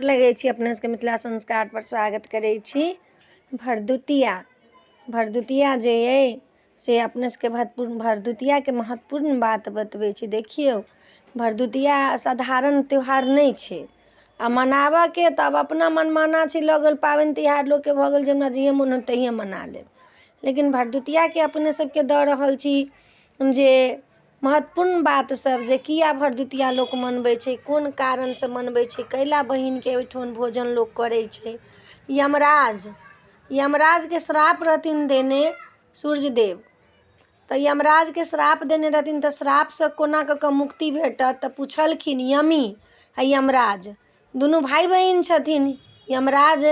गोर लगै छी अपने सबके मिथिला संस्कारपर स्वागत करै छी। भरदुतिया भरदुतिया जे अइ से अपने सबके भरपूर्ण भरदुतियाके महत्वपूर्ण बात बतबै छी। देखियौ, भरदुतिया साधारण त्यौहार नहि छै आ मनाबऽके तऽ आब अपना मनमाना छै। लऽ गेल पाबनि तिहार लोकके भऽ गेल जे हमरा जहिये मोन होत तहिये मना लेब, लेकिन भरदुतियाके अपने सबके दऽ रहल छी जे महत्वपूर्ण बात सब, जे किया भरदुतिया लोक मनबै छै, कोन कारणसँ मनबै छै, कैला बहिनके ओहिठमन भोजन लोक करै छै। यमराज यमराजके श्राप रहथिन देने सूर्यदेव, तऽ यमराजके श्राप देने रहथिन, तऽ श्रापसँ कोना कऽ कऽ मुक्ति भेटत? तऽ पुछलखिन यमी आ यमराज दुनू भाय बहिन छथिन। यमराज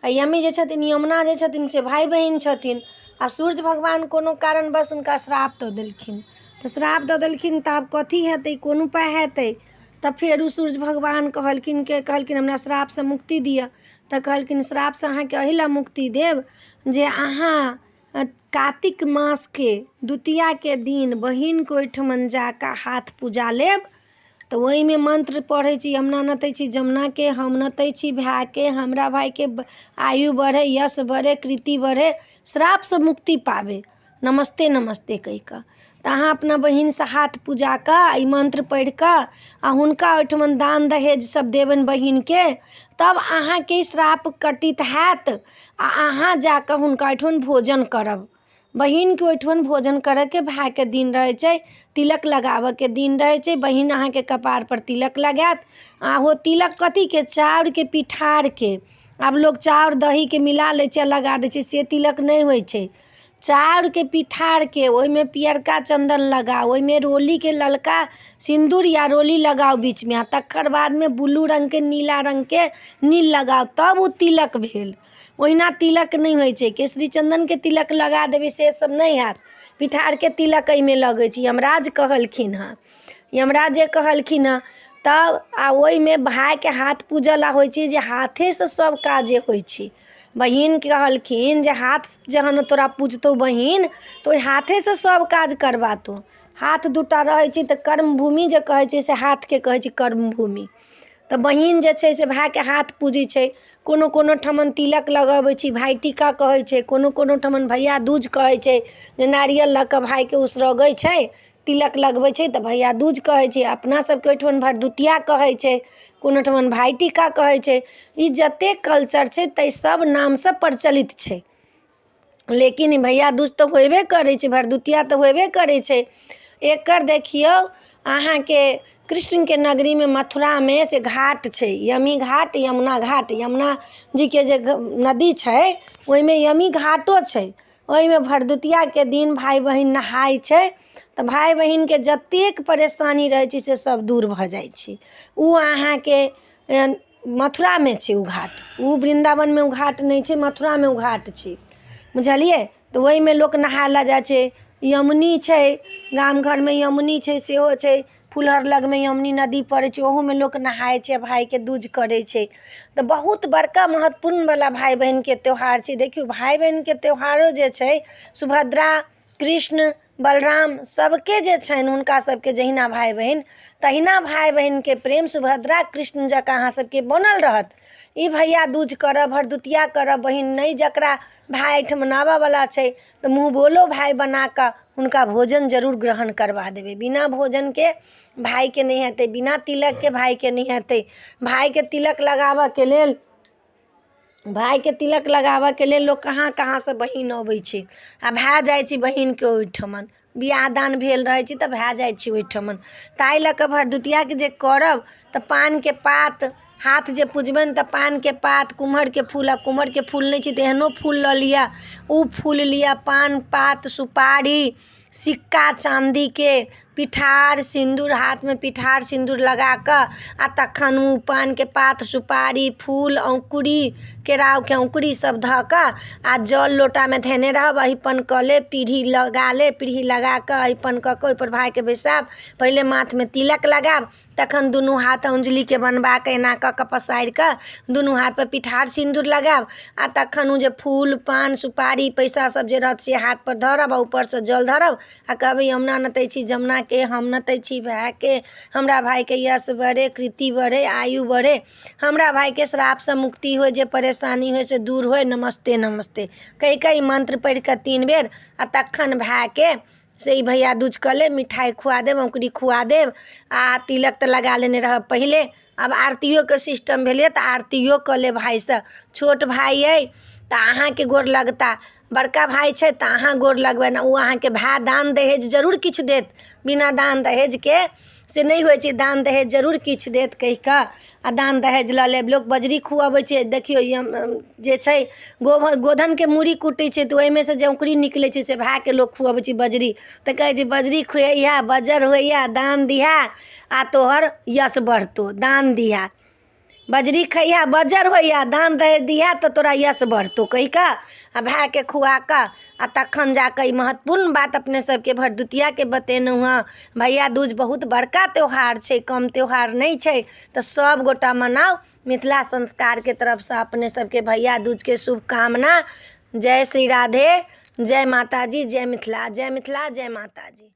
आ यमी जे छथिन, यमुना जे छथिन, से भाय बहिन छथिन। आ सूर्य भगवान कोनो कारणवश हुनका श्राप दऽ देलखिन। तऽ श्राप दऽ देलखिन तऽ आब कथी हेतै, कोन उपाय हेतै? तऽ फेर ओ सूर्य भगवान कहलखिन के कहलखिन, हमरा श्रापसँ मुक्ति दिअ। तऽ कहलखिन, श्रापसँ अहाँके एहि लए मुक्ति देब जे अहाँ कातिक मासके दुतियाके दिन बहिनके ओहिठमन जा कऽ हाथ पुजा लेब। तऽ ओहिमे मन्त्र पढ़ै छी, यमुना नतै छी जमुनाके, हम नतै छी भायके, हमरा भायके आयु बढ़ै, यश बढ़ै, कीर्ति बढ़ै, श्रापसँ मुक्ति पाबै, नमस्ते नमस्ते कहि कऽ। तऽ अहाँ अपना बहिनसँ हाथ पुजा कऽ ई मन्त्र पढ़ि कऽ आ हुनका ओहिठमन दान दहेज सब देबनि बहिनके, तब अहाँके ई श्राप कटित हैत आ अहाँ जा कऽ हुनका ओहिठमन भोजन करब। बहिनके ओहिठमन भोजन करयके भायके दिन रहै छै, तिलक लगाबयके दिन रहै छै। बहिन अहाँके कपारपर तिलक लगायत। आ ओ तिलक कथीके? चाउरके पिठारके। आब लोक चाउर दहीके मिला लै छै आ लगा दै छै, से तिलक नहि होइ छै। चाउरके पिठारके, ओहिमे पियरका चन्दन लगाउ, ओहिमे रोलीके ललका सिन्दूर या रोली लगाउ बीचमे, आ तकर बादमे ब्लू रङ्गके, नीला रङ्गके नील लगाउ, तब ओ तिलक भेल। ओहिना तिलक नहि होइ छै। केसरी चन्दनके तिलक लगा देबै, से सब नहि हैत। पिठारके तिलक एहिमे लगै छै, यमराज कहलखिन हँ। यमराज जे कहलखिन हँ तब आ ओहिमे भायके हाथ पूजऽ लए होइ छै, जे हाथेसँ सब काज होइ छै। बहिनके कहलखिन जे हाथ जहन तोरा पुजतौ बहिन, तऽ ओहि हाथेसँ सब काज करबातौ। हाथ दू टा रहै छै तऽ कर्मभूमि जे कहै छै, से हाथके कहै छै कर्मभूमि। तऽ बहिन जे छै से भायके हाथ पूजै छै। कोनो कोनो ठमन तिलक लगबै छी, भाय टीका कहै छै। कोनो कोनो ठमन भैया दूज कहै छै, जे नारियल लऽ कऽ भायके उसरगै छै, तिलक लगबै छै, तऽ भैया दूज कहै छै। अपना सबके ओहिठमन भरदुतिया कहै छै, कोनो ठमन भाय टीका कहै छै। ई जतेक कल्चर छै, ताहि सब नामसँ प्रचलित छै, लेकिन भैया दूज तऽ होयबे करै छै, भरदुतिया तऽ होयबे करै छै। एकर देखियौ, अहाँके कृष्णके नगरीमे मथुरामे से घाट छै, यमी घाट, यमुना घाट। यमुना जीके जे नदी छै, ओहिमे यमी घाटो छै। ओहिमे भरदुतियाके दिन भाय बहिन नहाय छै, तऽ भाय बहिनके जतेक परेशानी रहै छै, से सब दूर भऽ जाइ छै। ओ अहाँके मथुरामे छै ओ घाट। ओ वृन्दावनमे ओ घाट नहि छै, मथुरामे ओ घाट छै, बुझलियै? तऽ ओहिमे लोक नहाय लए जाइ छै। यमुनी छै, गाम घरमे यमुनी छै, सेहो छै। फुलहर लगमे यमुनी नदी पड़ै छै, ओहूमे लोक नहाय छै, भायके दूज करै छै। तऽ बहुत बड़का महत्वपूर्णवला भाय बहिनके त्यौहार छै। देखियौ, भाय बहिनके त्यौहारो जे छै, सुभद्रा, कृष्ण, बलराम सभके जे छनि, हुनका सभके जहिना भाय बहिन, तहिना भाय बहिनके प्रेम सुभद्रा कृष्ण जकाँ अहाँ सभके बनल रहत। ई भैया दूज करब, भरदुतिया करब। बहिन नहि, जकरा भाय एहिठाम आबयवला छै, तऽ मुँह बोलो भाय बना कऽ हुनका भोजन जरूर ग्रहण करबा देबै। बिना भोजनके भायके नहि हेतै, बिना तिलकके भायके नहि हेतै। भायके तिलक लगाबयके लेल, भायके तिलक लगाबयके लेल लोक कहाँ कहाँसँ बहिन अबै छै आ भाय जाइ छै बहिनके ओहिठमन। बियाह दान भेल रहै छै तऽ भाय जाइ छै ओहिठमन। ताहि लऽ कऽ भरदुतियाके जे करब तऽ पानके पात, हाथ जे पुजबनि तऽ पानके पात, कुम्हरके फूल, आ कुम्हरके फूल नहि छै तऽ एहनो फूल लऽ लिअ, ओ फूल लिअ, पान पात, सुपारी, सिक्का चाँदीके, पिठार सिन्दूर, हाथमे पिठार सिन्दूर लगा कऽ, आ तखन ओ पानके पात, सुपारी, फूल, औँकुरी, केराउके औँकुरी सभ धऽ कऽ आ जल लोटामे धयने रहब। अहिपन कऽ लेब, पीढ़ी लगा लेब। पीढ़ी लगा कऽ अहिपन कऽ कऽ ओहिपर भायके बैसायब। पहिले माथमे तिलक लगायब, तखन दुनू हाथ अञ्जलिके बनबा कऽ एना कऽ कऽ पसारि कऽ दुनू हाथपर पिठार सिन्दूर लगायब, आ तखन ओ जे फूल, पान, सुपारी, पैसा सभ जे रहत से हाथपर धरब आ ऊपरसँ जल धरब आ कहबै, यमुना नतै छी जमुना। अहाँके, हम नतै छी भायके, हमरा भायके यश बढ़य, कीर्ति बढ़य, आयु बढ़य, हमरा भायके श्रापसँ मुक्ति होय, जे परेशानी होय से दूर होय, नमस्ते नमस्ते कहि कऽ ई मन्त्र पढ़ि कऽ 3 बेर आ तखन भायके से ई भैया दूज कऽ लेब, मिठाइ खुआ देब, औँकुरी खुआ देब आ तिलक तऽ लगा लेने रहब पहिले। आब आरतियोके सिस्टम भेलैए तऽ आरतियो कऽ लेब भायसँ। छोट भाय अइ तऽ अहाँके गोर लगता, बड़का भाय छै तऽ अहाँ गोर लगबनि। ओ अहाँके भाय दान दहेज जरूर किछु देत, बिना दान दहेजके से नहि होइ छै। दान दहेज जरूर किछु देत कहि कऽ आ दान दहेज लऽ लेब। लोक बजरी खुअबै छै, देखियौ जे छै गोधनके मूड़ी कूटै छै तऽ ओहिमे सँ जे औँकुरी निकलै छै से भायके लोक खुअबै छै बजरी। तऽ कहै छै बजरी खुअइहे, बज्जर होइए, दान दिहे आ तोहर यश बढ़तौ। दान दिहे, बजरी खइहे, बज्जर होइए, दान दहेज दिहे तऽ तोरा यश बढ़तौ कहि कऽ आ भायके खुआ कऽ आ तखन जा कऽ ई महत्वपूर्ण बात अपने सबके भरदुतियाके बतेलहुँ हँ। भैया दूज बहुत बड़का त्यौहार छै, कम त्यौहार नहि छै, तऽ सब गोटा मनाउ। मिथिला संस्कारके तरफसँ अपने सबके भैया दूजके शुभकामना। जय श्री राधे, जय माताजी, जय मिथिला, जय मिथिला, जय माताजी।